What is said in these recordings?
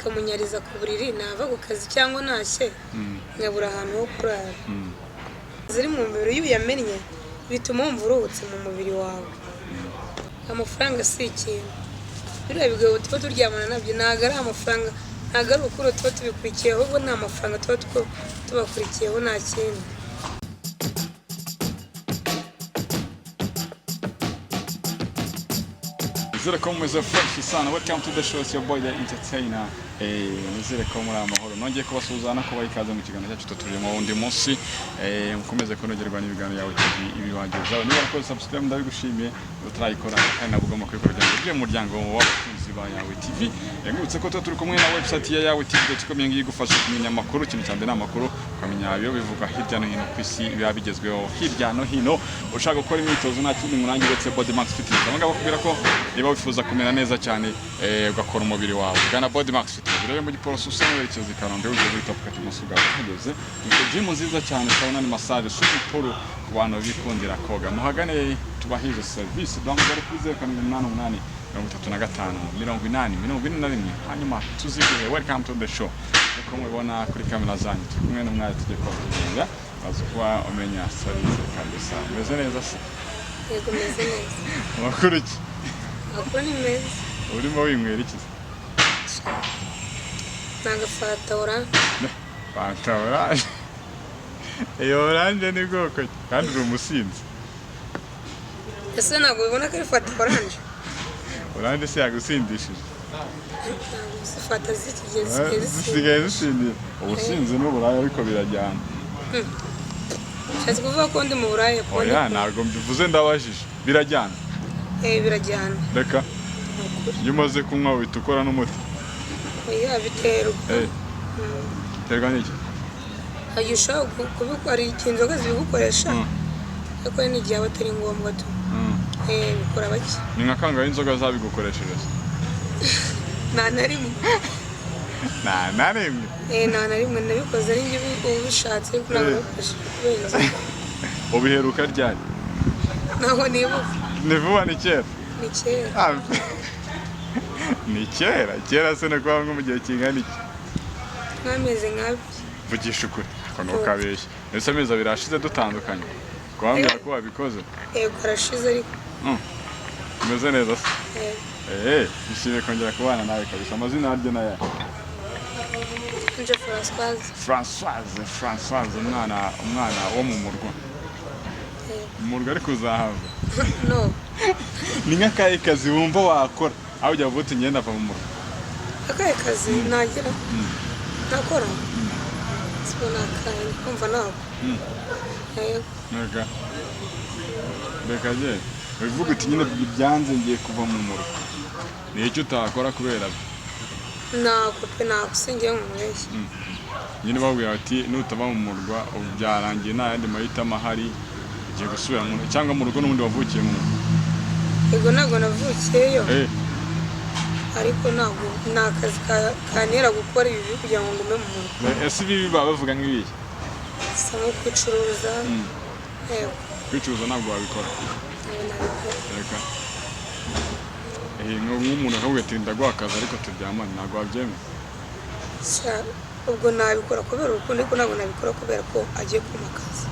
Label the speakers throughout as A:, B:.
A: Ikamunyariza ku buriri, nava ku kazi cyangwa ntashye nkabura ahantu ho kurara. Ziri mu mubiri, iyo uyamennye bituma wumva uruhutse mu mubiri wawe. Amafaranga si ikintu. Biriya bigabo tuba turyamana nabyo ntabwo ari amafaranga, ntabwo ari ukuri tuba tubikurikiye, ahubwo ni amafaranga tuba tubakurikiyeho, nta kindi.
B: Nizere ko mumeze fresh sana. Welcome to the show, it's your boy the entertainer. Nizere ko muri amahoro. Nongeye kubasuhuza no kubaha ikaze mu kiganiro cyacu turimo undi munsi. Mukomeze kunogerwa n'ibiganiro yawe TV ibibagezaho. Niba warakoze subscribe, ndabigushimiye, utarayikora kandi nabwo ugomba kubikora kugira ngo ujye mu muryango w'abakunzi ba Yawe TV. Nkwibutse ko tuba turi kumwe na website ya Yawe TV.com, iyi ngiyi igufasha kumenya amakuru. Ikintu cya mbere ni amakuru, ukamenya ibyo bivugwa hirya no hino ku isi, biba bigezweho hirya no hino. Ushaka gukora imyitozo, nta kindi murangi uretse Body Max Fitness. Aba ngaba bakubwira ko niba wifuza kumera neza cyane, ugakora umubiri wawe, gana Body Max Fitness. Rero mu Giporoso usa n'uwerekeza i Kanombe, ugeze muri Top Cut ibumoso bwawe uhageze. Ni gym nziza cyane, sauna ni massage, swimming pool ku bantu bikundira koga. Muhagane tubahe izo serivisi. Duhamagare kuri 0788 35 80 41, hanyuma tuziguhe. Welcome to the show. Nkuko mubibona kuri kamera zanyu, turi kumwe n'umwari tugiye kuba tugenda bazi kuba umenya service kabisa. Umeze neza se?
A: Yego, meze neza.
B: Amakuru ki?
A: Amakuru ni meza.
B: Urimo winywera iki se?
A: Ni agafanta orange.
B: Fanta orange? Iyo orange ni bwoko ki kandi uri umusinzi?
A: Ese ntabwo ubibona ko ari fanta orange?
B: Orange se yagusindishije?
A: Ntabwo fanta z'iki gihe zisigaye zisinda.
B: Zisigaye zisindiye. Ubusinzi n'uburaya ariko birajyana.
A: Ushatse kuvuga ko ndi mu buraya ko?
B: Oya, ntabwo mbivuze, ndabajije. Birajyana?
A: Eh, birajyana.
B: Reka.
A: Ni ukuri.
B: Iyo umaze kunywa uhita ukora n'umuti?
A: Oya, biterwa.
B: Terwa n'iki?
A: Hari igihe ushobora kubikora, hari igihe inzoga zibigukoresha, ariko hari n'igihe aba atari ngombwa tu. Bikora bake.
B: Ni nka kangahe inzoga zabigukoresheje se?
A: Nta na rimwe.
B: Nta na rimwe?
A: Nta na rimwe. Nabikoze ari njye ubishatse, ariko ntabwo nabikoresheje kubera inzoga.
B: Ubiheruka ryari?
A: Ntabwo nibuka.
B: Ni vuba, ni kera?
A: Ni kera.
B: Ah, ni kera kera se ni kuba nko mu gihe kingana iki?
A: Nk'amezi nk'abiri.
B: Vugisha ukuri, ako ntukabeshye. Ese amezi 2 ashize dutandukanye kubambwira ko wabikoze?
A: Yego, arashize ariko.
B: Umeze neza se?
A: Yego.
B: Nishimiye kongera kubana nawe kabisa. Amazina yaryo nayo?
A: Nje Françoise.
B: Françoise, Françoise, umwana wo mu murwa.
A: Yego.
B: Mu murwa ariko uzahava?
A: No.
B: Ni nk'akahe kazi wumva wakora aho ujya uvuga uti ngenda ava mu murwa?
A: Akahe kazi nagira nakora? Sibona nakahe, kumva ntabwo. Yego.
B: Reka reka, ye uvuga uti nyine byanze, ngiye kuva mu murwa, ni icyo utakora kubera byo?
A: Ntabwo pe, ntabwo, singiye nkubeshye.
B: Nyine babwira bati nutava mu murwa ubu byarangiye, nta yandi mahitamo ahari, ugiye gusubira mu cyangwa mu rugo n'ubundi wavukiye mu murwa.
A: Yego, ntabwo navukiyeyo. Ariko ntabwo ni akazi kantera gukora ibi kugira ngo ngume mu murwa.
B: Ese ibi baba bavuga nk'ibihe?
A: Bisa nko kwicuruza. Yego.
B: Kwicuruza ntabwo wabikora?
A: Ntabwo nabikora.
B: Reka. Nk'umuntu akavuga ati ndaguha akazi ariko turyamane, ntabwo wabyemera?
A: Sha, ubwo nabikora kubera urukundo, ariko ntabwo nabikora kubera ko agiye kumpa akazi.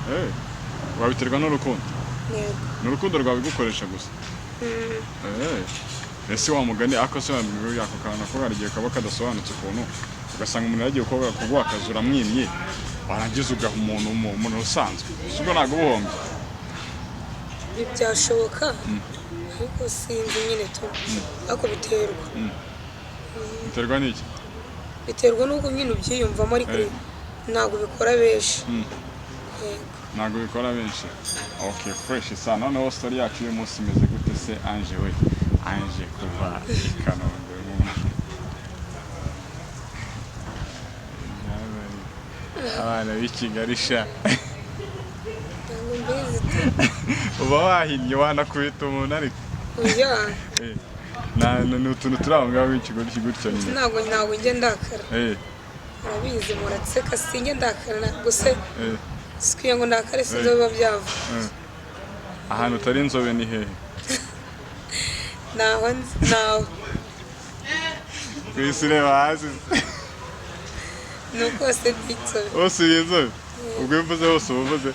B: Wabiterwa n'urukundo?
A: Yego.
B: Ni urukundo rwabigukoresha gusa?
A: Mm.
B: Ese wa mugani ako se wambwiye ako kantu ko hari igihe kaba kadasobanutse ukuntu, ugasanga umuntu yagiye kuguha akazi uramwimye, warangiza ugaha umuntu usanzwe? Si ubwo ntabwo uba uhombye?
A: Ibi byashoboka, ariko sinzi nyine tu, ariko biterwa.
B: Biterwa n'iki?
A: Biterwa n'uko nyine ubyiyumvamo, ariko ntabwo bikora benshi. Yego.
B: Ntabwo bikora benshi. Okay, fresh sana. Noneho story yacu y'uyu munsi imeze gute se, Ange? We Ange kuva i Kanombe abana b'i Kigali sha.
A: Ntabwo mbizi tu.
B: Uba wahinnye wanakubita umuntu ariko?
A: Oya.
B: Ni utuntu turi aho ngaho w'ikigoryi gutya nyine.
A: Ntabwo njya ndakara. Urabizi muratseka, sinjya ndakara gusa. Sikwiye ngo ndakare, sinzi aho biba byava.
B: Ahantu utari inzobe ni hehe?
A: Ntaho nzi, ntaho.
B: Ku isi ureba hasi.
A: Ni uko hose ndi inzobe.
B: Hose uri inzobe. Ubwo iyo uvuze hose uba uvuze?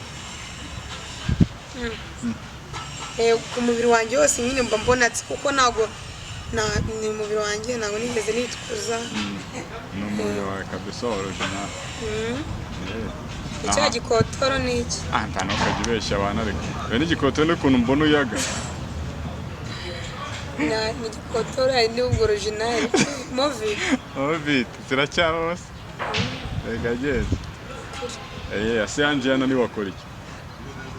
A: Ku mubiri wanjye wose nyine mba mbonatse, kuko ntabwo ni umubiri wanjye, ntabwo nigeze nitwuza.
B: Ni umubiri wawe kabisa wa original.
A: Icya gikotoro ni iki?
B: Ah, nta ntukajya ubeshya abantu, ariko we n'igikotoro n'ukuntu mbona uyaga.
A: Ni igikotoro, hari n'ubwo original movi.
B: Movit ziracyabaho se? Reka genda. Ese Ange hano ntiwakora iki?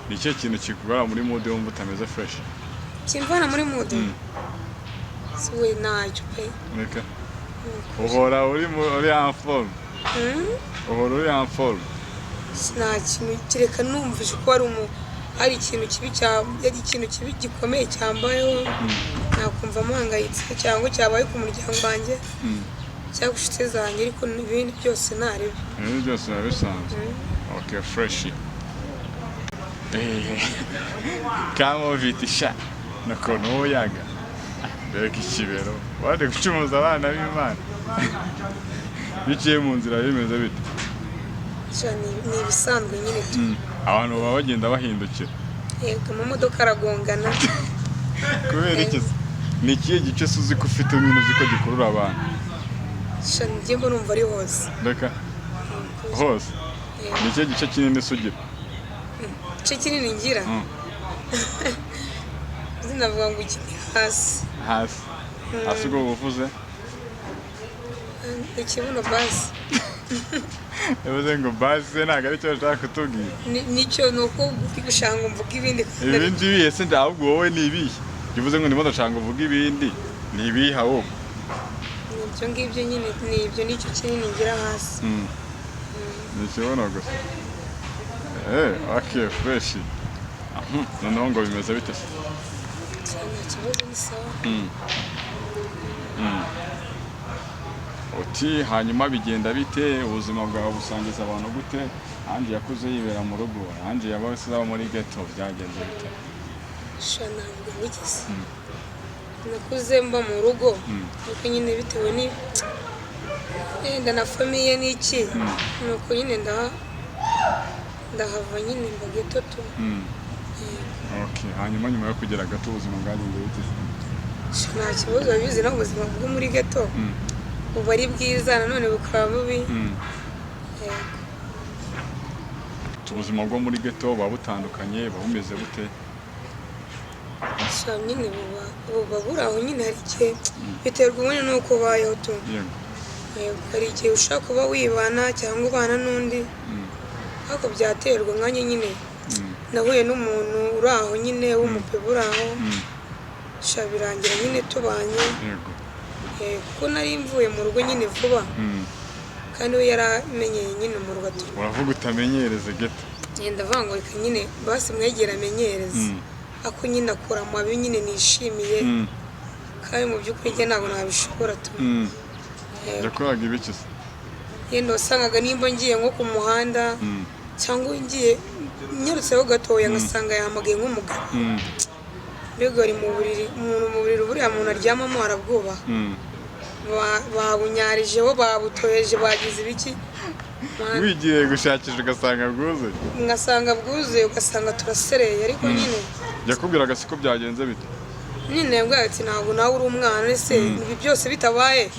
B: Ni ikihe kintu kikugora muri mood wumva utameze fresh?
A: Kimvana muri mood? Si we, ntacyo pe.
B: Reka. Uhora uri uri en forme. Uhora uri en forme.
A: Nta kintu, kereka numvise ko hari ikintu kibi cya hari ikintu kibi gikomeye cyambayeho, nakumva mpangayitse, cyangwa cyabaye ku muryango wanjye cyangwa ku nshuti zanjye, ariko ibindi byose ntaribi.
B: Ibintu byose biba bisanzwe. Okay, fresh. Ka Movit sha. Nukuntu uba uyaga. Mbega ikibero. Waje gucumuza abana b'Imana. Biciye mu nzira bimeze bite?
A: Sha, ni ibisanzwe nyine tu.
B: Abantu baba bagenda bahindukira.
A: Yego, amamodoka aragongana.
B: Kubera iki se? Ni ikihe gice se uzi ko ufite nyine, uzi ko gikurura abantu?
A: Sha, njye mba numva ari hose.
B: Reka, hose.
A: Yego.
B: Ni ikihe gice kinini se ugira?
A: Igice kinini ngira? Sinavuga ngo iki, ni hasi.
B: Hasi. Hasi ubwo buvuze?
A: Ikibuno basi.
B: Bivuze ngo basi ntabwo aricyo bashaka kutubwira.
A: Nicyo, ni uko uri gushaka ngo mvuge ibindi kandi
B: Ibindi bihe se? Ahubwo wowe ni ibihe? Bivuze ngo ndimo ndashaka ngo uvuge ibindi, ni ibihe ahubwo?
A: Ni ibyo ngibyo nyine, ni ibyo, nicyo kinini ngira hasi.
B: Ni ikibuno gusa. Okay, fresh. Noneho ngo bimeze bite se?
A: Nta kibazo, ni sawa.
B: Uti hanyuma bigenda bite? Ubuzima bwawe busangiza abantu gute? Ange yakuze yibera mu rugo, Ange yabaye aba muri ghetto, byagenze bite?
A: Sha, navuga ngo iki se? Nakuze mba mu rugo, ariko nyine bitewe ni wenda na famille n'iki, nuko nyine ndahava nyine mba ghetto tu.
B: Okay, hanyuma nyuma yo kugera gato ubuzima bwagenze bite se?
A: Sha, nta kibazo, babizi no ubuzima bwo muri ghetto buba ari bwiza nanone bukaba bubi. Yego.
B: Ubuzima bwo muri ghetto buba butandukanye, buba bumeze bute?
A: Sha, nyine buba buri aho nyine, hari igihe biterwa ubundi n'uko ubayeho tu. Yego, hari igihe ushaka kuba wibana cyangwa ubana n'undi, ariko byaterwa. Nkanjye nyine nahuye n'umuntu uri aho nyine w'umupebe uri aho. Sha, birangira nyine tubanye. Kuko nari mvuye mu rugo nyine vuba, kandi we yaramenyeye nyine mu rugo tu.
B: Uravuga utamenyereze ghetto.
A: Ngenda avuga ngo reka nyine basi mwegere amenyereze, ako nyine akora amabi nyine nishimiye, kandi mu by'ukuri njye ntabwo nabishobora tu. Yego.
B: Yakoraga ibiki se?
A: Yenda wasangaga nimba ngiye nko ku muhanda cyangwa ngiye nyarutseho gatoya, ngasanga yahamagaye nk'umugabo. Mbega ari mu buriri, umuntu mu buriri buriya muntu aryamamo arabwubaha. Babunyarijeho, babutoheje, bagize ibiki.
B: Wigiye gushakisha ugasanga bwuzuye.
A: Ngasanga bwuzuye, ugasanga turasereye, ariko nyine
B: Yakubwiraga se ko byagenze bite?
A: Nyine yambwira ati ntabwo nawe uri umwana ese, ibi byose bitabaye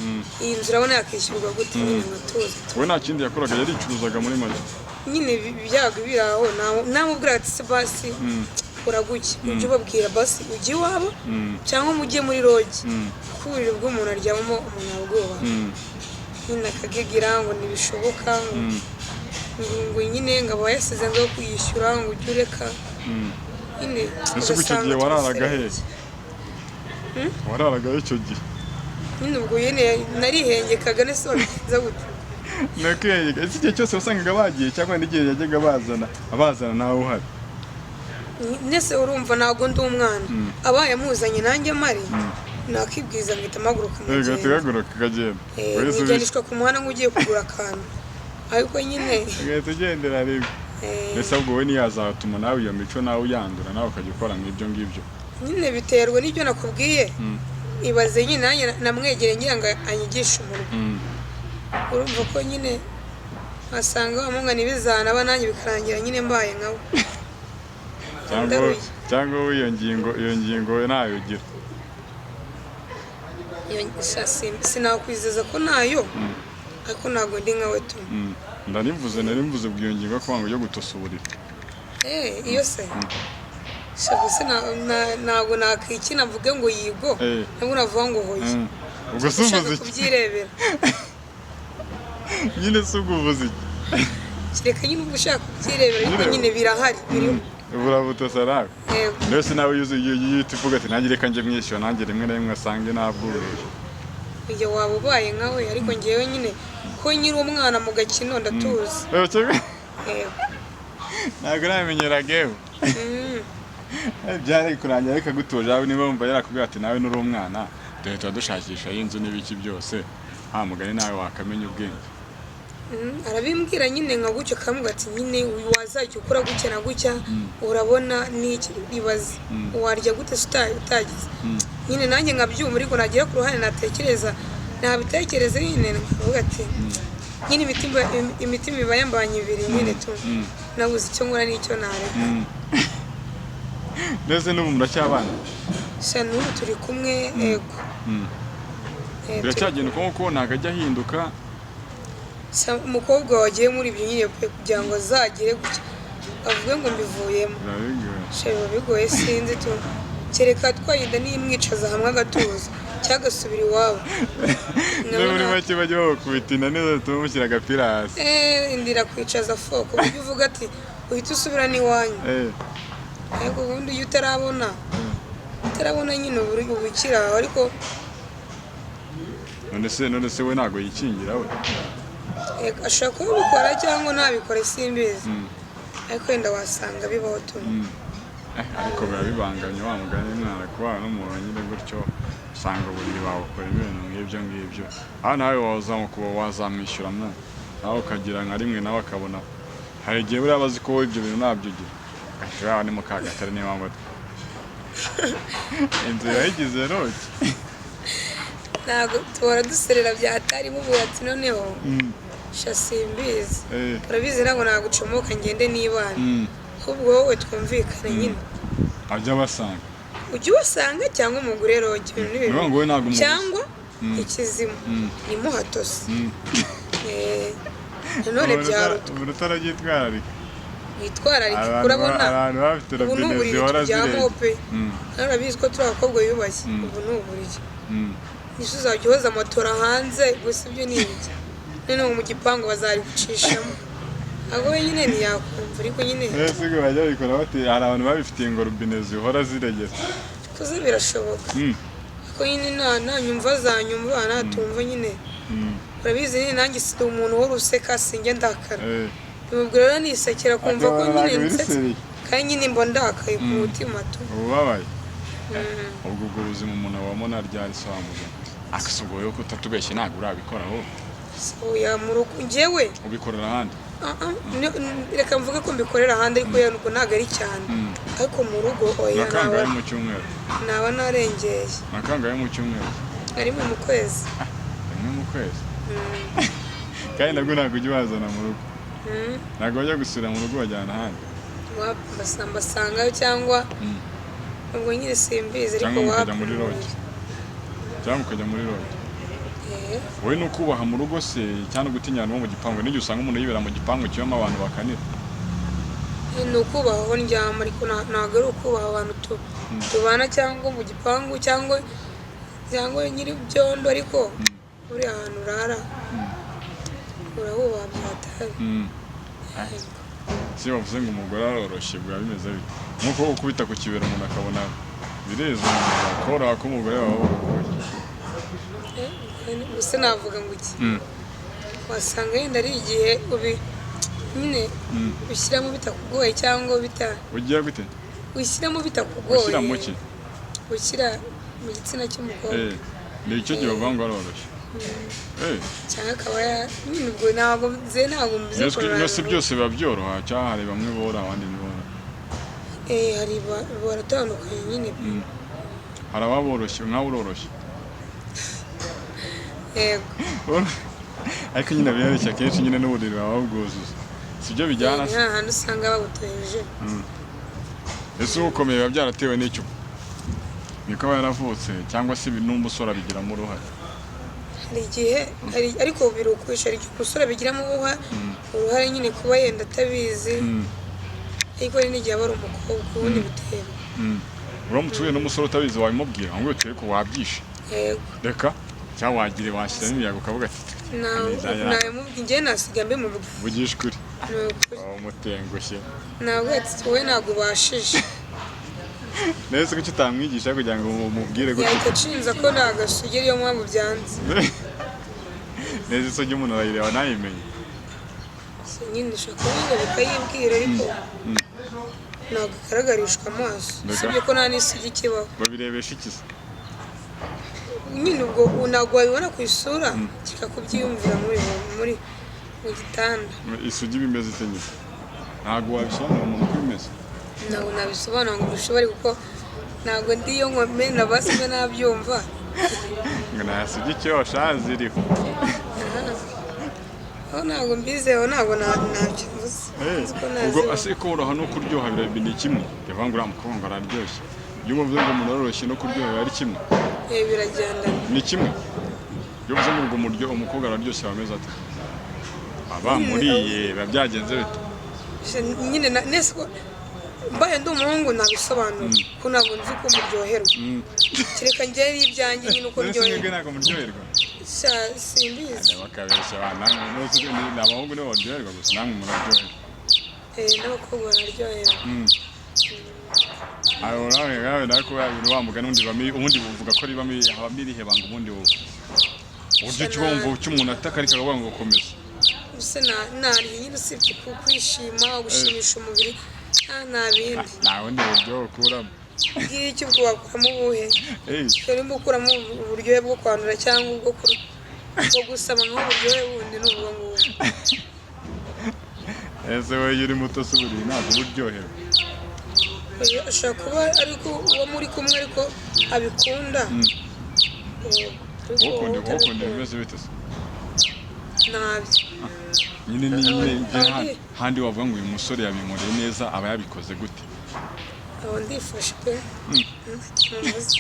A: iyi nzu urabona yakishyurwa gute? Nyine nkatuza.
B: We nta kindi yakoraga, yaricuruzaga muri make.
A: Nyine ibyago biri aho, namubwira ati se basi uraguke, ujye ubabwira basi ujye iwabo cyangwa mujye muri lodge, kuko uburiri bw'umuntu aryamamo umuntu arabwubaha. Nyine akagigira ngo ntibishoboka, ngo ngo nyine ngo aba yasize ngo yo kuyishyura, ngo ujye ureka nyine.
B: Ese ubwo icyo gihe wararaga he?
A: Turasereye.
B: Wararaga icyo gihe?
A: Nyine ubwo nyine narihengekaga, nese wabigenza gute?
B: Ni ukwihengeka. Ese igihe cyose wasangaga bagiye, cyangwa n'igihe yajyaga bazana abazana nawe uhari?
A: Nese urumva ntabwo ndi umwana, abaye amuzanye nanjye mari nakibwiriza ngahita mpaguruka
B: ugahita
A: nkagenda.
B: Uhaguruka ukagenda. Wese
A: Nijyanishwa ku muhanda nk'ugiye kugura akantu, ariko nyine
B: ugahita ugendera rimwe. Mbese ahubwo wowe ntiyazatuma nawe iyo mico nawe uyandura, nawe ukajya ukora nk'ibyo ngibyo?
A: Nyine biterwa n'ibyo nakubwiye. Ibaze nyine nanjye namwegereye ngira ngo anyigishe umurwa. Urumva ko nyine wasanga wamungana ibizanaba, nanjye bikarangira nyine mbaye nkawe.
B: Cyangwa
A: Ndaruye.
B: Cyangwa wowe iyo ngingo ntayo ugira?
A: Sinakwizeza ko nayo, ariko ntabwo ndi nkawe tu.
B: Nari mvuze ubwo iyo ngingo yo kuvuga ngo yo gutosa uburiri.
A: Eh, iyo se shabu se ntabwo nakwikina mvuge ngo yigo, ntabwo navuga ngo hoye.
B: Ubwo se
A: Ushaka
B: uvuze iki?
A: kubyirebera.
B: Nyine se ubwo uvuze iki?
A: Kereka nyine ubwo ushaka kubyirebera, ariko
B: Nyine-
A: nyine birahari, biriho.
B: Burabutasa nawe?
A: Yego.
B: Mbese nawe iyo uhita uvuga ati nanjye reka njye mwishyura, nanjye rimwe na rimwe asange nabwujuje?
A: Ujya waba ubaye nkawe, ariko ngewe nyine ko nyiri umwana mu gakino ndatuzi. Yego.
B: Ntabwo uramenyera gewe. Byari kurangira ariko agutuje aho, niba wumva yarakubwira ati nawe nuri umwana, dore tuba dushakisha y'inzu n'ibiki byose, nta mugani nawe wakamenya ubwenge.
A: Arabimbwira nyine nka gutyo, akamubwira ati nyine uyu wazajya ukora gutya na gutya, urabona n'iki, ibaze warya gute se utagize nyine. Nanjye nkabyumva, ariko nagera ku ruhande natekereza, nabitekereza nyine nkavuga ati nyine imitima iba yambanye ibiri nyine tu, nabuze icyo nkora n'icyo nareka.
B: Mbese n'ubu muracyabana?
A: Sha, n'ubu turi kumwe, yego. Eh,
B: Biracyagenda uko nguko, ntabwo ajya ahinduka?
A: Sha, umukobwa wagiye muri ibyo nyine pe, kugira ngo azagere gutya avuge ngo mbivuyemo,
B: Biba bigoye.
A: sha, biba bigoye, sinzi tu, kereka twagenda nimwicaza hamwe agatuza cyangwa agasubira iwabo.
B: No muri make bajya babakubita inda neza zituma mushyira agapira hasi.
A: Eh, indira kwicaza fo ku buryo uvuga ati uhita usubira n'iwanyu. Ariko ubundi iyo utarabona nyine uba ukiri aho, ariko
B: None se we ntabwo yikingira we?
A: Ashobora kuba abikora cyangwa ntabikore, simbizi, ariko wenda wasanga bibaho tu.
B: Ariko biba bibangamye wa mugani, mwana kubana n'umuntu nyine gutyo, usanga uburiri bawukora ibintu nk'ibyo ngibyo, aho nawe wazamu kuba wazamwishyura mwana, nawe ukagira nka rimwe nawe akabona hari igihe buriya bazi ko wowe ibyo bintu ntabyo ugira, ugahita ni Mukagatare, niyo mpamvu inzu yayigize roki.
A: Ntabwo tuhora duserera byatari muvuga ati noneho sha simbizi. Urabizi ntabwo nagucomoka ngende n'ibana, ahubwo wowe twumvikane nyine.
B: Ajya abasanga?
A: Ujye ubasanga cyangwa umugure rogi, ibintu ni
B: Ni ukuvuga ngo wowe ntabwo umubuza.
A: Cyangwa ikizima nimuhatose. Nanone byaruta.
B: Umuntu utarabyitwararika.
A: Witwararike, urabona
B: Abantu bafite
A: ubu ni
B: robine
A: uburiri
B: zihora
A: turyamaho
B: zirenze.
A: pe. Nawe urabizi ko turi abakobwa biyubashye, ubu ni uburiri. Ese uzajya uhoza motora hanze gusa, ibyo ni ibiki? Noneho mu gipangu bazarigucishamo, ahubwo we nyine ntiyakumva, ariko nyine
B: Ese ngo bajya babikora bate? Hari abantu babifitiye ngo robine zihora ziregeza.
A: Kuze birashoboka. Ariko nyine nanyumva azanyumva, natumva nyine urabizi nyine nanjye si umuntu uhora useka, sinjya ndakara. Bimubwira rero nisekera, kumva ko
B: Akabona
A: nyine
B: ntabwo biri
A: nsetse
B: sérieux.
A: Kandi nyine mba ndakaye ku mutima tu.
B: Ubabaye. Ubwo buzima umuntu abamo naryari se wa mugani? Akase ubwo wowe ko utatubeshye, ntabwo urabikora wowe?
A: Oya, mu rugo njyewe.
B: Ubikorera ahandi?
A: Ah, ah, reka mvuge ko mbikorera ahandi, ariko yego ntabwo ari cyane, ariko mu rugo oya.
B: Nka kangahe
A: Naba
B: mu cyumweru?
A: Naba narengeye.
B: Nka kangahe mu cyumweru?
A: Nka rimwe mu kwezi.
B: Rimwe mu kwezi, kandi nabwo ntabwo ujya ubazana mu rugo? Ntabwo bajya gusura mu rugo, bajyana ahandi?
A: Mbasangayo cyangwa ubwo nyine simbizi, ariko
B: Cyangwa mukajya
A: wapi.
B: muri lodge. Cyangwa ukajya muri lodge.
A: Eh,
B: Wowe ni ukubaha mu rugo se cyangwa gutinya abantu bo mu gipangu? N'igihe usanga umuntu yibera mu gipangu kibamo abantu bakanira.
A: Ni ukubaha aho ndyama, ariko ntabwo ari ukubaha abantu tubana cyangwa mu gipangu cyangwa nyiri byondo, ariko buriya ahantu urara urahubaha byatari.
B: Si bavuze ngo umugore aroroshye, biba bimeze bite? Nk'uko ukubita ku kibero umuntu akabona bireze, koroha k'umugore wawe bukuye.
A: Gusa navuga ngo iki, wasanga yenda ari igihe ubi nyine ushyiramo bitakugoye cyangwa bita
B: Ugiye gute?
A: Ushyiramo bitakugoye.
B: Ushyira mu ki?
A: Ushyira mu gitsina cy'umukobwa.
B: Eh, ni icyo gihe bavuga ngo aroroshye.
A: Cyangwa akaba nyine ubwo ntabwo nze ntabwo mbizi.
B: Mbese byose biba byoroha cyangwa hari bamwe boroha abandi ntiboroha?
A: Eh, hari baratandukanye nyine.
B: Hari ababoroshye, nkawe uroroshye?
A: Yego.
B: Ariko nyine biroroshye, akenshi nyine n'uburiri baba babwuzuza, sibyo bijyana
A: Ni
B: se?
A: hahandi usanga babutoheje.
B: Ese ukomeye biba byaratewe n'icyo, niko aba yaravutse, cyangwa se n'umusore abigiramo uruhare?
A: Hari igihe ariko birukwisha, hari igihe umusore abigiramo uruhare nyine kuba yenda atabizi, ariko hari n'igihe aba ari umukobwa ubundi biterwa.
B: Uramutse uhuye n'umusore utabizi, wabimubwira ngo utere ko wabyishe?
A: Yego.
B: Reka, cyangwa wagire washyiramo imiyaga ukavuga ati
A: Nabimubwiye, njyewe nasiga mbimubwiye.
B: Vugisha ukuri.
A: Ni ukuri.
B: Umutengushye.
A: Ntabwo ati wowe ntabwo ubashije.
B: Nese kuki utamwigisha kugira ngo umubwire gutyo?
A: Yahita acinza ko nta gasugi, ariyo mpamvu byanze.
B: Neza, isogi umuntu arayireba ntayimenye?
A: Si nyine ushobora kubiga bikayibwira, ariko ntabwo igaragarishwa amaso.
B: Reka.
A: Usibye ko nta n'isugi ikibaho.
B: Babirebesha iki se?
A: Nyine ubwo ntabwo wabibona ku isura, kikakubyiyumvira muri mu gitanda.
B: Isugi bimeze ite nyine? Ntabwo wabisobanura umuntu uko bimeze.
A: Ntabwo nabisobanura ngo bishobore, kuko ntabwo ndiyo nkome na basi mbe nabyumva.
B: Ngo nta sugi icyo ziriho.
A: Aho ntabwo mbizeho, ntabwo ntacyo mvuze. Nzi ko
B: Ubwo
A: nazibaho.
B: ase koroha no kuryoha ni kimwe? Bivuga ngo uriya mukobwa ngo araryoshye, iyo umuvuze ngo umuntu aroroshye no kuryoha biba ari kimwe?
A: Eh, biragendana.
B: Ni kimwe. Iyo uvuze ngo umukobwa araryoshye, aba ameze ate? Aba muriye, biba byagenze bite?
A: Nyine nese ko mbaye ndi umuhungu nabisobanura, ko ntabwo nzi uko muryoherwa, kereka njyewe n'ibyanjye nyine uko
B: None se mwebwe
A: ndyoherwa.
B: ntabwo muryoherwa?
A: Sha, simbizi.
B: Bakabeshya abantu, namwe ni abahungu nibo baryoherwa gusa? Namwe muraryoherwa.
A: Eh, n'abakobwa bararyoherwa.
B: Aho nawe kuba ibintu wa mugani ubundi ubundi buvuga ko ribamo, habamo irihe banga ubundi wowe? Uburyo ki wumva umuntu ataka ariko akavuga ngo komeza?
A: Gusa narya nyine, usibye kwishima, gushimisha umubiri, nta bindi.
B: Nta bundi buryo ukuramo?
A: Bw'icyo ubwo wakuramo ubuhe?
B: Eh,
A: Urimo ukuramo uburyohe bwo kwandura cyangwa ubwo gusama, nk'uburyohe bundi ni ubwo ngubwo.
B: Ese wowe iyo uri muto se uburiri ntabwo uba uryohewe?
A: Oya, ashobora kuba ariko uwo muri kumwe ariko abikunda. Yego, ariko
B: Wowe ukunda
A: wowe
B: wowe ukunda
A: utabikunda.
B: Bimeze bite se?
A: Ntabyo.
B: Nyine
A: Abandi-
B: handi wavuga ngo uyu musore yabinkoreye neza, aba yabikoze gute?
A: Aho ndifashe pe, nta kintu mvuze.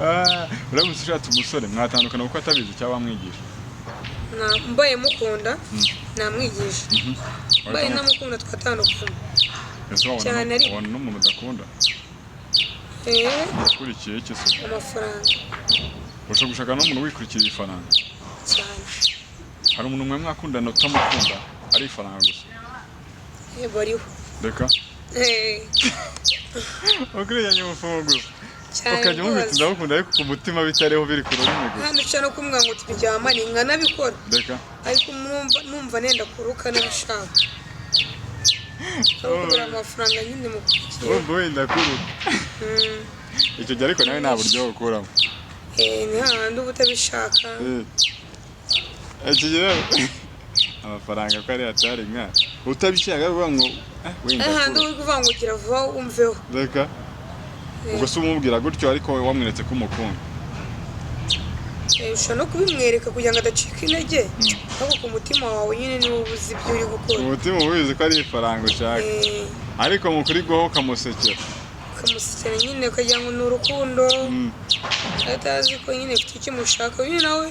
B: Ah, uramutse ushatse umusore mwatandukana kuko atabizi, cyangwa wamwigisha?
A: Mbaye mukunda namwigisha, mbaye ntamukunda twatandukana.
B: Ese wabona
A: Cyane ariko.
B: wabona n'umuntu udakunda?
A: Eh.
B: Ukurikiye iki se?
A: Amafaranga.
B: Ushobora gushaka n'umuntu wikurikiye ifaranga?
A: Cyane.
B: Hari umuntu mwe mwakundana utamukunda ari ifaranga gusa?
A: Eh, bariho.
B: Reka.
A: Eh,
B: Ukurikiranye umufumo gusa?
A: Cyane.
B: Ukajya umubita
A: Rwose.
B: ndagukunda, ariko ku mutima bitariho, biri ku rurimi gusa.
A: Hano uca no kumwe ngo turyamane nkanabikora,
B: Reka.
A: ariko numva nenda kuruka n'abashaka kubera amafaranga nyine mukurikiye.
B: Wumva wenda kuruka icyo gihe, ariko nawe nta buryo ukuramo.
A: Eh, ni hahandi uba utabishaka.
B: Eh. Icyo gihe amafaranga ko ari atari nka utabishaka uvuga ngo wenda
A: hahandi
B: kuruka.
A: uba uri kuvuga ngo gira vuba umveho.
B: Reka. Ubwo se umubwira gutyo ariko wamweretse ko umukunda?
A: Eh, ushobora no kubimwereka kugira ngo adacika intege, ariko ku mutima wawe nyine niwo uba uzi ibyo uri gukora.
B: Umutima uba ubizi ko ari ifaranga ushaka.
A: Eh,
B: Ariko mu kuri guhoho ukamusekera.
A: Ukamusekera nyine ukagira ngo ni urukundo, atazi ko nyine ufite icyo umushaka. Nyine nawe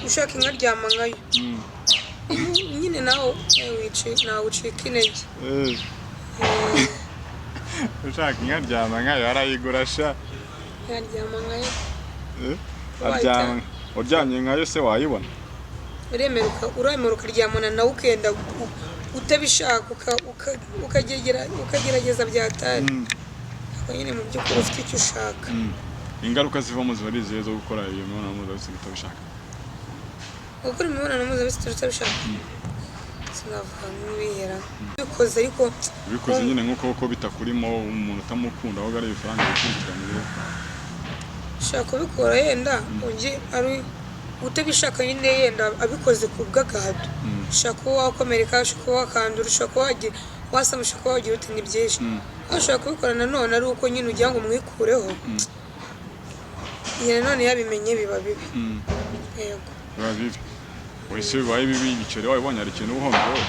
A: ushaka inka aryama nkayo. Nyine nawe nawe ucika intege.
B: Eh,
A: Eh,
B: ushaka inka aryama nkayo, arayigura sha.
A: Yaryama nkayo.
B: Eh, aryama uryamye nkayo se wayibona?
A: Uremera ukaryamana nawe ukenda utabishaka, ukagerageza byatari, ariko nyine mu by'ukuri ufite icyo ushaka.
B: Ingaruka zivamo ziba ari izihe zo gukora iyo mibonano mpuzabitsina utabishaka?
A: Gukora imibonano mpuzabitsina utabishaka, sinavuga nk'ibihera ubikoze, ariko
B: Ubikoze nyine nk'uko ko bitakurimo, umuntu utamukunda, ahubwo ari ibifaranga bikurikiranire.
A: Ushaka kubikora yenda ujye ari utabishaka nyine, yenda abikoze ku bw'agahato, ushaka kuba wakomereka, ushaka kuba wakandura, ushaka kuba wagira wasama, ushaka kuba wagira uti ni byinshi. Aho ushobora kubikora nanone ari uko nyine ugira ngo umwikureho. Iyo nanone yabimenye biba bibi. Yego.
B: Biba bibi. Wese bibaye bibi, igiceri wabibonye, hari ikintu uba uhombye wowe?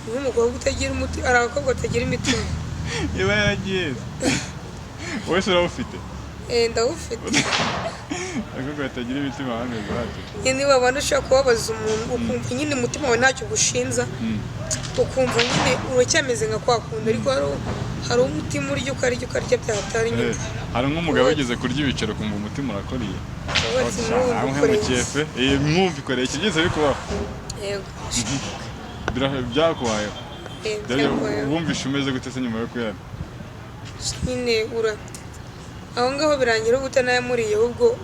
A: Nk'umukobwa utagira umutima, hari abakobwa batagira imitima.
B: Iba yaragiye. Wowe se urawufite?
A: Ndawufite.
B: Abakobwa batagira imitima bameze bate?
A: Nyine wabona ushobora kubabaza umuntu, ukumva nyine umutima wawe ntacyo ugushinza, ukumva nyine uracyameze nka kwa kundi, ariko hari umutima urya, ukarya, ukarya byahatari nyine.
B: Hari nk'umugabo wigeze kurya ibiceri ukumva umutima urakoriye.
A: Uba ati, "Mwumva ukoreye
B: Nkamuhemukiye
A: iki?"
B: pe. Mwumva ikoreye iki? Byose bikubaho?
A: Yego.
B: Byakubayeho?
A: Byakubayeho.
B: Wumvishe umeze gute se nyuma yo kuyarya?
A: Nyine ura aho ngaho birangira uba utanayamuriye, ahubwo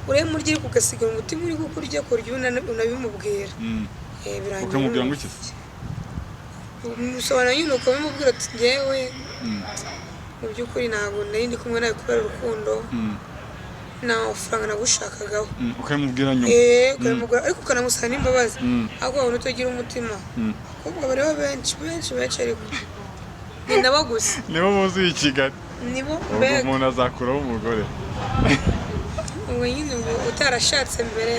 A: urayamurya ariko ugasigara umutima uri kukurya ku buryo unabimubwira. Birangira
B: Ukamubwira ngo iki se?
A: Umusobanuro nyine, ukabimubwira ati njyewe mu by'ukuri ntabwo nari ndi kumwe nawe kubera urukundo, nta mafaranga nagushakagaho.
B: Ukabimubwira nyuma?
A: Ukabimubwira ariko ukanamusaba n'imbabazi. Ariko wabona utagira umutima. Ahubwo bariho benshi, benshi, benshi, ariko ni nabo gusa.
B: Nibo buzuye i Kigali.
A: Nibo.
B: Ubwo
A: Mbega.
B: umuntu azakuraho umugore.
A: Ubwo nyine ngo utarashatse mbere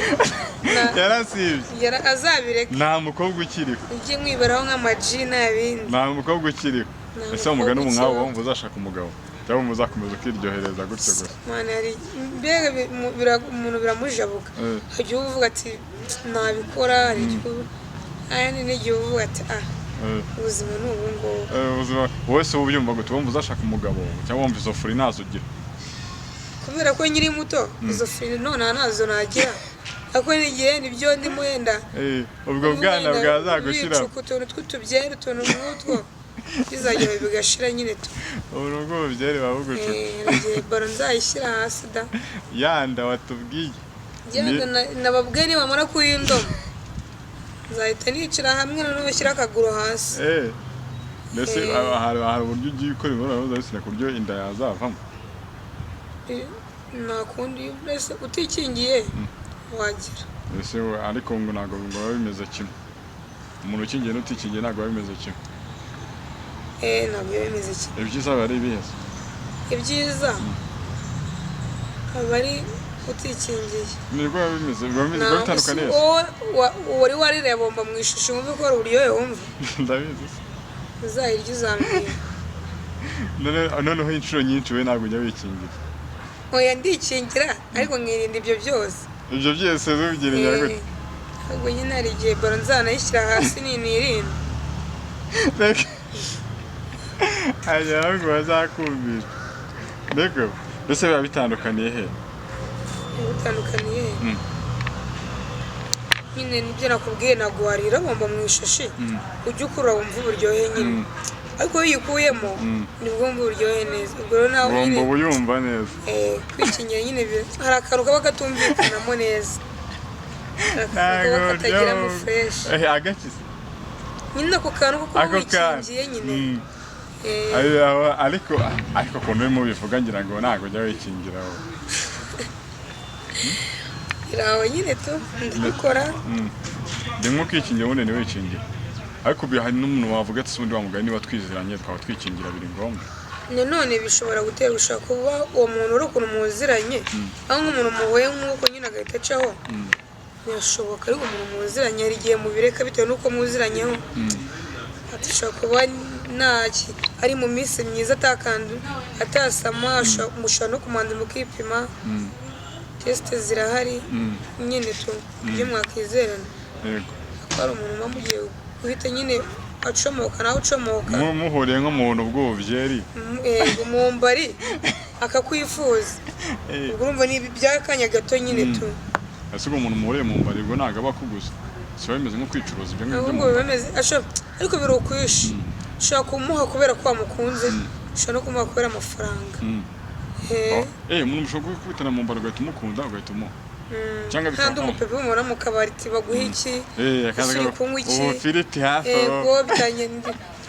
B: Yarasibye.
A: Azabireka.
B: Nta mukobwa ukiriho.
A: Ujye mwibaraho nk'amaji n'abindi.
B: Nta mukobwa ukiriho.
A: Nta
B: Ese umugani
A: mukobwa
B: ubu nkawe
A: ukiriho.
B: wumva uzashaka umugabo cyangwa wumva uzakomeza ukiryohereza gutyo gusa?
A: Mana, hari mbega umuntu biramujabuka. Hari igihe uba uvuga ati nabikora, hari igihe ayandi n'igihe uba uvuga ati ah, ubuzima ni ubu ngubu.
B: Ubuzima wowe se uba ubyumva gute? Wumva uzashaka umugabo cyangwa wumva izo furi ntazo ugira?
A: Kubera ko nkiri muto, izo furi nonaha ntazo nagira, ariko n'igihe nibyo ndimo wenda.
B: Ubwo bwana bwazagushyira.
A: Bicuka utuntu tw'utubyeri, utuntu nk'utwo bizagera bigashira nyine tu.
B: Ubu nubwo ububyere buba bugucuka.
A: Hari igihe baro nzayishyira hasi da.
B: Yanda watubwiye.
A: Genda nababwiye nibamara kuyindoma nzahita nicara hamwe noneho bashyira akaguru hasi.
B: Mbese hari uburyo ugiye ukora imibonano mpuzabitsina ku buryo inda yazavamo?
A: Nta kundi, mbese utikingiye wagira.
B: Mbese ariko ngo ntabwo ngo biba bimeze kimwe, umuntu ukingiye n'utikingiye ntabwo biba bimeze kimwe.
A: Ntabwo biba bimeze kimwe.
B: Ibyiza biba ari ibihe se?
A: Ibyiza aba ari utikingiye.
B: Nibwo biba bimeze, biba bimeze, biba bitandukaniye se?
A: Wowe wari warireba bomba mu ishusho wumve ko hari uburyohe wumva?
B: Ndabizi se.
A: Uzayirya uzambwira.
B: Noneho inshuro nyinshi we ntabwo ujya wikingira?
A: Oya, ndikingira ariko nkirinda ibyo byose.
B: Ibyo byose ubyirinda gute?
A: Ahubwo nyine hari igihe baro nzanayishyira hasi ninirinda.
B: Reka hanyuma ahubwo bazakumvira mbega, mbese biba bitandukaniye he?
A: Bitandukaniye nyine nibyo nakubwiye, ntabwo warira bomba mu ishashi, ujya ukurura wumva uburyohe nyine, ariko iyo uyikuyemo nibwo wumva uburyohe neza. Ubwo rero nawe
B: Wumva
A: nyine
B: uba uyumva neza.
A: Kwikingira nyine hari akantu kaba katumvikanamo neza, hari akantu kaba katagiramo fresh.
B: Agakiza.
A: Nyine ako kantu ko kuba
B: Ako kantu.
A: wikingiye nyine.
B: Ariko ukuntu urimo ubivuga ngira ngo ntabwo ujya wikingira wowe.
A: Iraho nyine tu ndabikora.
B: Rimwe ukikingira ubundi ntiwikingire, ariko ubu hari n'umuntu wavuga ati: "Ubundi wa mugani niba twizeranye twaba twikingira, biri ngombwa?"
A: Nanone bishobora gutera, ushobora kuba uwo muntu uri ukuntu muziranye, aho nk'umuntu muhuye nk'uko nyine agahita acaho, birashoboka, ariko umuntu muziranye hari igihe mubireka bitewe n'uko muziranyeho. Ati ushobora kuba ntaki ari mu minsi myiza atakandu atasama, mushobora no kumanza mukipima, test zirahari nyine tu ibyo mwakwizerana. Ko hari umuntu muba mugiye guhita nyine acomoka nawe ucomoka.
B: Muhuriye nko mu buntu bw'ububyeri.
A: Yego, mu mbari akakwifuza. Ubwo urumva ni iby'akanya gato nyine tu.
B: Ese ubwo umuntu muhuriye mu mbari, ubwo ntabwo aba akuguze? Si biba bimeze nko kwicuruza ibyo ngibyo
A: Ahubwo
B: mu
A: biba
B: mbari?
A: bimeze ariko biri ukwishi, ushobora kumuha kubera ko wamukunze, ushobora no kumuha kubera amafaranga.
B: Oh, umuntu mushobora gukubitana mu mbari ugahita umukunda, ugahita umuha, cyangwa
A: Kandi
B: bikaba
A: umupepe mubona mu kabari ati baguha iki?
B: Akaza
A: Ese uri kunywa iki?
B: Ubufiriti hafi aho.
A: Yego, bitangiye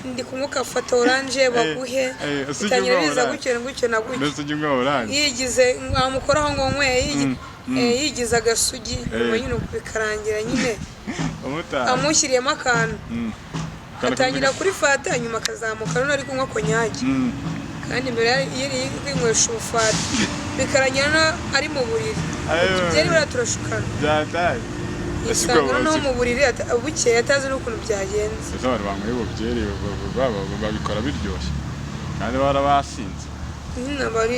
A: ndi kunywa ugafata orange baguhe.
B: Ese ujya
A: Bitangira
B: unywa
A: biza
B: orange?
A: gutyo na gutyo na gutyo.
B: Mbese ujya unywa orange?
A: Yigize wamukoraho ngo nkwe, yigize agasugi, nyuma nyine bikarangira nyine
B: Umutari.
A: amushyiriyemo akantu. Atangira kuri fata, nyuma akazamuka none ari kunywa konyagi, kandi mbere yari kwinywesha ubufata. Bikarangira ari mu buriri.
B: Ayo.
A: Byari buriya turashukana.
B: Byataye. Ese ubwo
A: Yisanga noneho mu buriri, bukeye atazi n'ukuntu byagenze.
B: Ese abantu banyweye ububyeri babikora biryoshye kandi barabasinze?
A: Nyine aba ari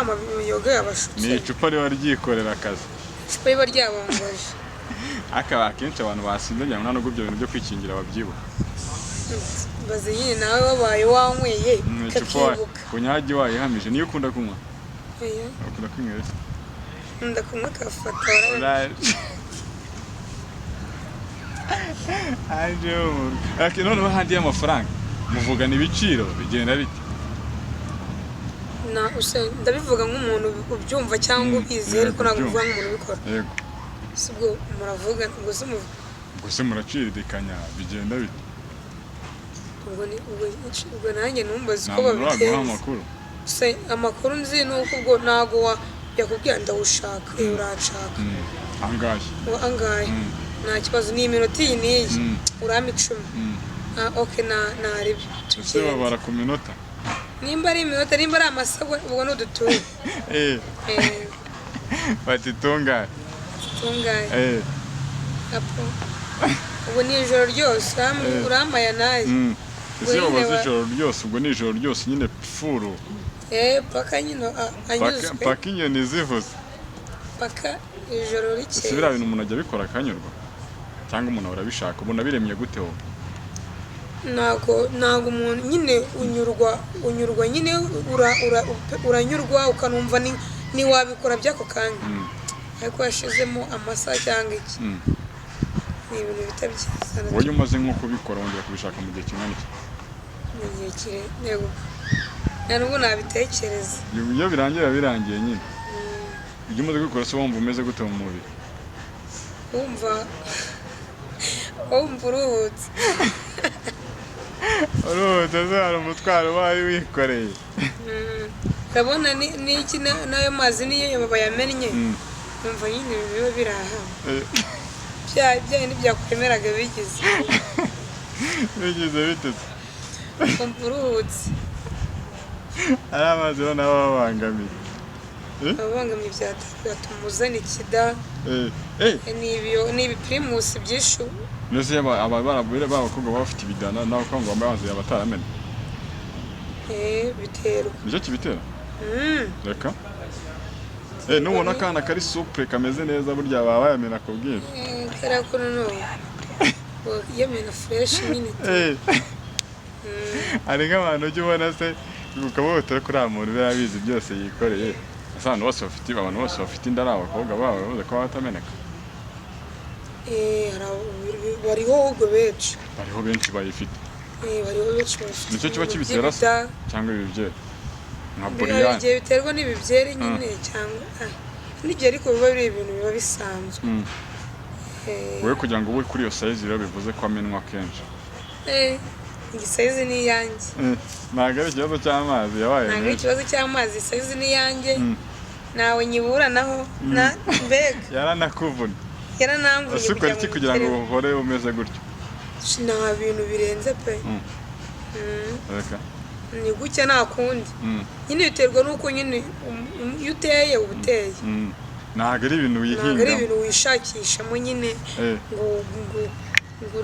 A: amayoga yabashutse.
B: Ni icupa riba ryikorera akazi.
A: Icupa riba ryabongoje.
B: Ariko akenshi abantu basinze ngira ngo nta nubwo ibyo bintu byo kwikingira babyibuka.
A: Baze nyine nawe wabaye wanyweye
B: Icupa
A: ukakibuka.
B: Kunyagi wayihamije niyo ukunda kunywa?
A: Oya.
B: Ukunda kwinywera iki?
A: Nkunda kunywa kafata warabona.
B: Aje umuntu. Okay, noneho handi y'amafaranga muvugana ibiciro bigenda bite?
A: Na ndabivuga nk'umuntu ubyumva cyangwa ubizi, ariko ntabwo
B: ubyumva.
A: mvuga nk'umuntu ubikora.
B: Yego.
A: Si ubwo muravuga ubwo se muvuga?
B: Ubwo se muraciririkanya bigenda bite?
A: Ubwo ni ubwo nanjye numbaza
B: Nta
A: uko
B: muntu uraguha
A: babigenza.
B: amakuru?
A: Se amakuru nzi ni uko ubwo ntabwo yakubwira ndawushaka, uranshaka.
B: Angahe?
A: Ngo angahe? Nta kibazo, ni iminota iyi n'iyi, urampa 10. Ah, okay, na naribi.
B: Ese
A: Tugende.
B: babara ku minota?
A: Nimba ari iminota, nimba ari amasago, ubwo ni udutuye.
B: Bati tungahe?
A: Tungahe? Apo ubu ni ijoro ryose, urampaya naye.
B: Ese
A: Ubwo nyine
B: babaza ijoro ryose, ubwo ni ijoro ryose nyine pfuru?
A: Paka nyine anyuzwe.
B: Paka inyoni zivuze.
A: Paka ijoro
B: Ese
A: rikeye.
B: biriya bintu umuntu ajya abikora akanyurwa cyangwa umuntu ahora abishaka? Ubona biremye gute wowe?
A: Ntago umuntu nyine unyurwa nyine uranyurwa ukanumva ni wabikora by'ako kanya, ariko yashizemo amasaha cyangwa iki, ni ibintu bitabyiza.
B: Wowe iyo umaze nko kubikora wongera kubishaka mu gihe kingana iki?
A: Mu gihe yego, nta nubwo nabitekereza.
B: Iyo birangira birangiye nyine. Iyo umaze kubikora se wumva umeze gute mu mubiri?
A: Wumva uruhutse.
B: Uruhutse se hari umutwaro wari wikoreye?
A: Urabona n'iki n'ayo mazi niyo bayamennye, numva nyine biba biri aha, bya bindi byakwemeraga bigize.
B: Bigize bitetse.
A: Wumva uruhutse.
B: Ari amazi rero nabo babangamiye.
A: Ababangamye byatuma uzana ikida. Ni ibipirimusi byinshi.
B: Mbese aba barabwira b'abakobwa baba bafite ibidana n'abakobwa bambaye amazi yaba ataramena?
A: Biterwa.
B: Nicyo kibitera? Reka nubona akana kari supure kameze neza burya baba bayamena ku bwinshi.
A: Kariya ko noneho yamena fresh nyine.
B: Hari nk'abantu ujya ubona se ukaba kuri uriya muntu biba bizi byose yikoreye. Ese abantu bose bafite inda ari abakobwa babo bavuze ko baba batameneka?
A: Bariho ahubwo benshi.
B: Bariho benshi bayifite.
A: Bariho benshi bafite
B: Nicyo kiba
A: ibintu
B: kibitera se?
A: by'ibida.
B: Cyangwa ibibyeri nka
A: Hari
B: buriyani?
A: igihe biterwa n'ibibyeri nyine cyangwa n'igihe ariko biba biri ibintu biba bisanzwe.
B: Wowe kugira ngo ube kuri iyo size rero bivuze ko amenwa kenshi?
A: Iyi size ni iyanjye.
B: Ntabwo ari ikibazo cy'amazi yabaye
A: Ntabwo ari
B: menshi.
A: ikibazo cy'amazi, size ni iyanjye, ntawe nyiburanaho na mbega.
B: Yaranakuvuna.
A: Yaranamvuye.
B: Ese ukora iki kugira ngo uhore umeze gutyo?
A: Nta bintu birenze pe.
B: Reka.
A: Ni gutya nta kundi. Nyine biterwa n'uko nyine iyo uteye uba uteye.
B: Ntabwo ari ibintu
A: Ntabwo ari
B: wihingamo.
A: ibintu wishakishamo nyine ngo ngo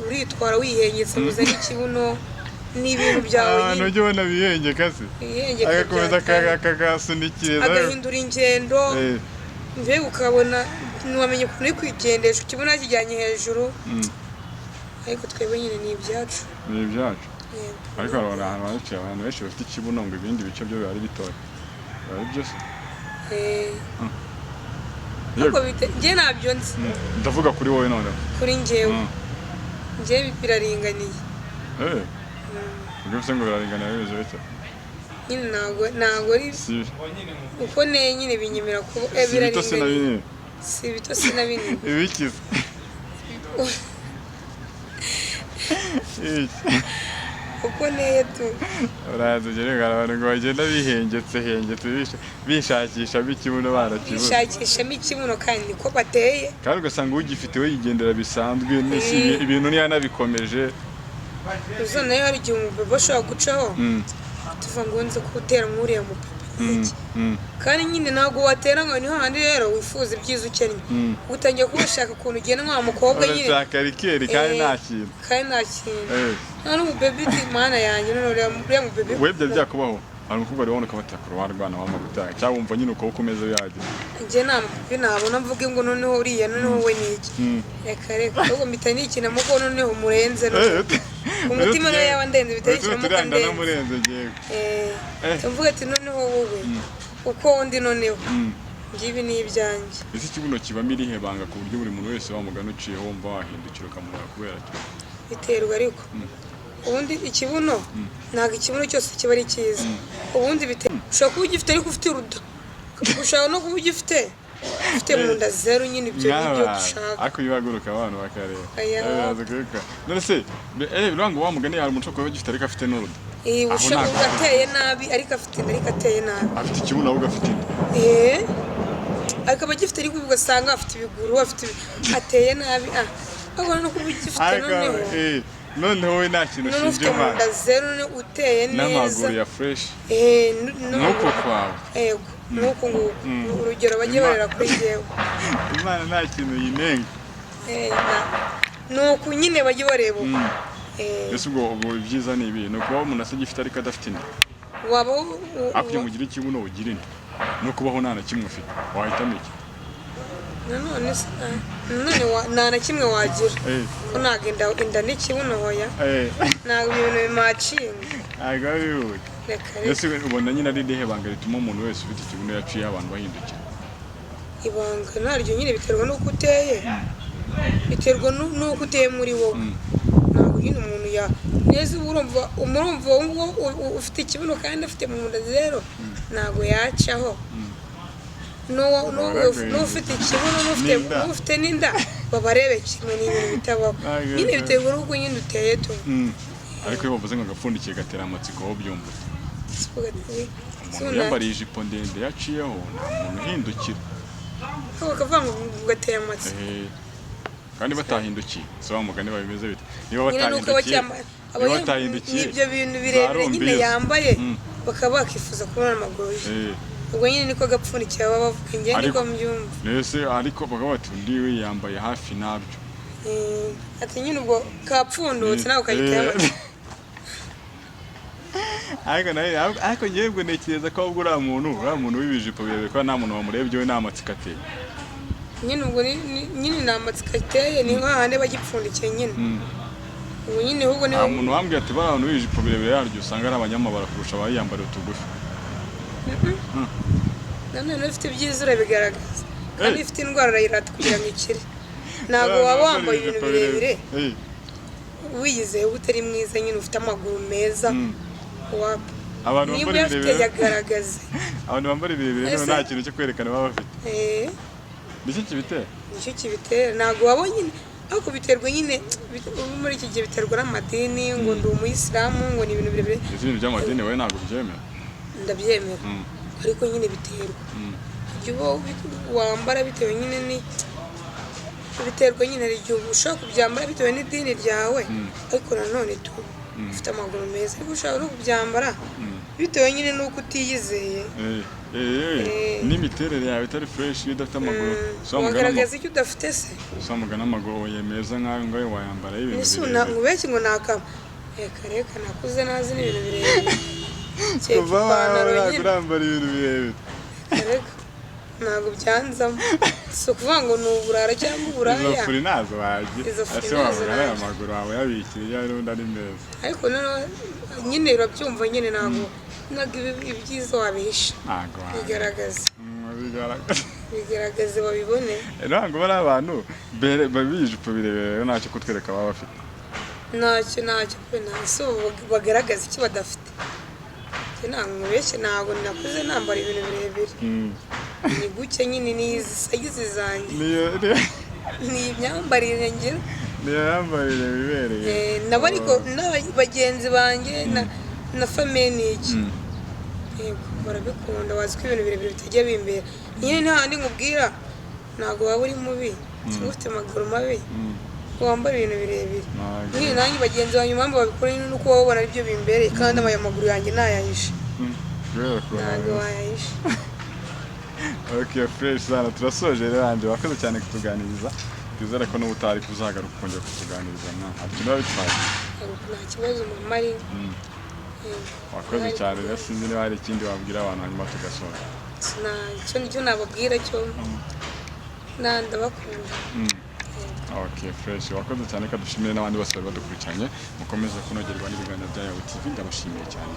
A: uritwara wihengetse ngo uzane ikibuno, ni ibintu byawe
B: Abantu
A: nyine.
B: ujya ubona bihengeka se
A: Wihengeka
B: agakomeza
A: byatari.
B: akagasunikiriza.
A: Agahindura ingendo. Mbega ukabona ntiwamenya ukuntu uri kwigendesha, ikibuno yakijyanye hejuru. Ariko twebwe nyine ni ibyacu.
B: Ni ibyacu.
A: Yego.
B: Ariko hari abantu benshi bafite ikibuno ngo ibindi bice byo biba ari bitoya, biba ari byo se?
A: Ariko njye ntabyo nzi.
B: Ndavuga kuri wowe noneho.
A: Kuri njyewe, njye biraringaniye.
B: Ubwo bivuze ngo biraringaniye bimeze bite?
A: Nyine ntabwo ari
B: Si
A: uko neye nyine binyemera kuba
B: si bito si na
A: biraringaniye.
B: binini.
A: Si bito si na binini.
B: Ibikize Iki.
A: Uko neye tu.
B: Uraza ugere ngo abantu ngo bagenda bihengetse hengetse bishakishamo ikibuno barakibuze.
A: Bishakishamo ikibuno kandi niko bateye.
B: Kandi ugasanga ugifite we yigendera bisanzwe n'isi ibintu ntiyanabikomeje.
A: Uza nayo hari igihe umubebe ashobora gucaho, tuva ngo nze kuwutera nk'uriya mupapa. Iki. Kandi nyine ntabwo watera ngo ni hahandi rero wifuza ibyiza ukennye, utangiye kuba ushaka ukuntu ugenda nka wa mukobwa nyine.
B: Urashaka rikeri kandi nta kintu.
A: Kandi nta kintu. Nta n'umubebi uti mana yanjye, none uriya mubebi.
B: We byari byakubaho, hari umukobwa wari wabona ukaba kure warwana wamagutanga, cyangwa wumva nyine uko ukomeza yagira?
A: Njye nta mubebi nabona mvuge ngo noneho uriya, noneho we ni iki. Reka reka, ahubwo mpita nikinamo ko noneho murenze, noneho umutima niyo yaba ndenze bihita yikinamo ko ndenze.
B: Murenze ngewe.
A: Mvuga ati noneho wowe uko undi, noneho ngibi ni ibyanjye.
B: Ese ikibuno kibamo irihe banga ku buryo buri muntu wese wamugana uciyeho wumva wahindukira ukamureba kubera cyo?
A: Biterwa, ariko ubundi ikibuno, ntabwo ikibuno cyose kiba ari cyiza. Ubundi biterwa, ushobora kuba ugifite ariko ufite uruda, ushobora no kuba ugifite ufite mu nda zeru nyine, ibyo ni byo dushaka.
B: Ariko iyo uhaguruka abantu bakareba.
A: Oya.
B: Baraza kubikora. None se bivuga ngo wa mugani hari umuco kuba ugifite ariko afite n'uruda?
A: Eh,
B: Aho
A: ushobora
B: ntabwo-
A: ateye nabi ariko afite inda, ariko ateye nabi.
B: Afite ikibuno ahubwo afite inda.
A: Eh, akaba agifite ariko ugasanga afite ibiguru, afite ateye nabi, ah, ariko no kuba ugifite
B: Ariko
A: noneho
B: noneho we nta kintu
A: noneho
B: ushinja
A: ufite mu
B: Imana.
A: nda zeru, noneho uteye neza.
B: N'amaguru ya fresh.
A: Eh,
B: Nk'uko kwawe.
A: Yego, nk'uku nguku, urugero bajye barera kuri njyewe.
B: Imana nta kintu yinenga.
A: Eh, ni uku nyine bajye bareba uko. Eh,
B: Ese ubwo ibyiza ni ibi? Ni ukubaho umuntu agifite ariko adafite inda?
A: Waba
B: Ariko kugira ngo ugire ikibuno ugire inda, no kubaho nta na kimwe ufite, wahitamo iki?
A: Nanone se, nanone nta na kimwe wagira ko ntabwo inda n'ikibuno, hoya. Ntabwo ibyo bintu bimacinga.
B: Ntabwo biba bihuye.
A: Reka reka.
B: Ese ubona nyine ari irihe banga rituma umuntu wese ufite ikibuno yaciye abantu bahindukira?
A: Ibanga naryo nyine biterwa n'uko uteye, biterwa n'uko uteye muri wowe. Ntabwo nyine umuntu ya neza uba urumva umurumva uwo nguwo ufite ikibuno kandi afite mu nda zero, ntabwo yacaho. N'ufite ikibuno
B: N'inda.
A: n'ufite n'inda babarebe kimwe, ni ibintu bitabaho.
B: Ntabwo
A: Nyine
B: bitabaho.
A: biterwa n'uko nyine uteye tu.
B: Ariko iyo bavuze ngo agapfundikiye gatera amatsiko, wowe ubyumva ute? Umuntu
A: Suna-
B: yambariye ijipo ndende yaciyeho, nta muntu uhindukira.
A: Bakavuga ngo gateye amatsiko.
B: Kandi batahindukiye, si wa mugani babimeze bite niba
A: Nyine nuko aba
B: batahindukiye?
A: aba
B: Niba batahindukiye,
A: n'ibyo bintu birebire nyine
B: zarumbiye.
A: yambaye, bakaba bakifuza kubona amaguru ye. Ubwo nyine niko gapfundikiye baba bavuga, njye niko mbyumva.
B: Mbese ariko bakaba bati undi we yambaye hafi nabyo.
A: Ati nyine ubwo kapfundutse nawe ukayiteye amatsiko.
B: Ariko nawe, ariko njyewe ubwo ntekereza ko ahubwo uriya muntu w'ibijipo birebire, ko nta muntu wamurebye we nta matsiko ateye.
A: Nyine ubwo nyine ni amatsiko ateye, ni nk'ahandi bagipfundikiye nyine. Ubwo nyine ahubwo niba
B: Nta muntu wambwiye ati bariya bantu b'ibijipo birebire yaryo usanga ari abanyamabara kurusha abayambara utugufi.
A: Nanone ufite ibyiza urabigaragaza, kandi ufite indwara urayirata kugira ngo ikire. Ntabwo
B: Bariya
A: waba
B: bantu
A: wambaye ibintu
B: ibijipo
A: birebire wiyizeye ko utari mwiza nyine, ufite amaguru meza, wapa.
B: Abantu
A: Niba
B: bambara
A: uyafite
B: ibirebire,
A: yagaragaze.
B: abantu bambara ibirebire rero nta kintu cyo kwerekana baba bafite. Nicyo kibitera.
A: Nicyo kibitera. Ntabwo waba nyine, ariko biterwa nyine ubu muri iki gihe biterwa n'amadini, ngo ndi umuyisilamu, ngo ni ibintu birebire.
B: Ese ibintu by'amadini wowe ntabwo ubyemera?
A: Ndabyemera, ariko nyine biterwa ibyo uba wambara, bitewe nyine ni biterwa nyine, hari igihe ushobora kubyambara bitewe n'idini ryawe, ariko nanone tu ufite amaguru meza, ariko ushobora no kubyambara bitewe nyine n'uko utiyizeye.
B: N'imiterere yawe itari fresh, iyo udafite amaguru, si wa mugani
A: Wagaragaza icyo udafite se?
B: Si wa mugani amaguru ye meza nk'ayo ngayo wayambara y'ibintu
A: Ese
B: birebire?
A: nkubeshye ngo nakama? Reka reka, nakuze nazi n'ibintu birebire. Kereka
B: Kuva wawe
A: ipantaro
B: ntabwo
A: nyine.
B: urambara ibintu birebire.
A: Reka, ntabwo byanzamo, si ukuvuga ngo ni uburara cyangwa
B: Izo
A: uburaya.
B: furi ntazo wagira.
A: Izo furi
B: Ese
A: ntazo
B: wavuga ariya
A: nagira.
B: maguru wawe yabikira iyo n'undi ari meza?
A: Ariko noneho nyine urabyumva nyine, ntabwo ibyiza wabihisha.
B: Ntabwo wagira.
A: Bigaragaza.
B: Bigaragaza.
A: Bigaragaze babibone.
B: Ntabwo bari abantu babijipo birebire rero ntacyo kutwereka baba bafite.
A: Ntacyo, ntacyo pe, nta si ubu bagaragaza icyo badafite. Njye ntabwo nkubeshye, ntabwo nakuze nambara ibintu birebire. Ni guke nyine, ni izi size zanjye.
B: Niyo
A: Ni imyambarire ngira.
B: Niyo yambarire wibereye.
A: Nabo ariko bagenzi banjye na famille ni iki. Yego, barabikunda, wazi ko ibintu birebire bitajya bimbera nyine. Nta handi nkubwira, ntabwo waba uri mubi cyangwa ufite amaguru mabi ngo wambare ibintu birebire.
B: Ntabwo.
A: Nyine nanjye bagenzi banjye impamvu babikora nyine nuko baba babona aribyo bimbereye, kandi aya maguru yanjye ntayahishe.
B: Kubera ukuntu
A: Ntabwo
B: ameze.
A: wayahisha.
B: Okay, fresh sana. Turasoje rero. Anje, wakoze cyane kutuganiriza. Twizere ko n'ubu utari kuzagaruka kongera kutuganiriza, mwana, ati biba bitwaye.
A: Nta kibazo, mama ari.
B: Wakoze cyane rero. Sinzi niba hari ikindi wabwira abantu, hanyuma tugasoza.
A: Nta icyo nicyo nababwira cyo na ndabakunda.
B: Okay, fresh, wakoze cyane. Reka dushimire n'abandi bose bari badukurikiranye. Mukomeze kunogerwa n'ibiganiro bya Yawe TV. Ndabashimiye cyane.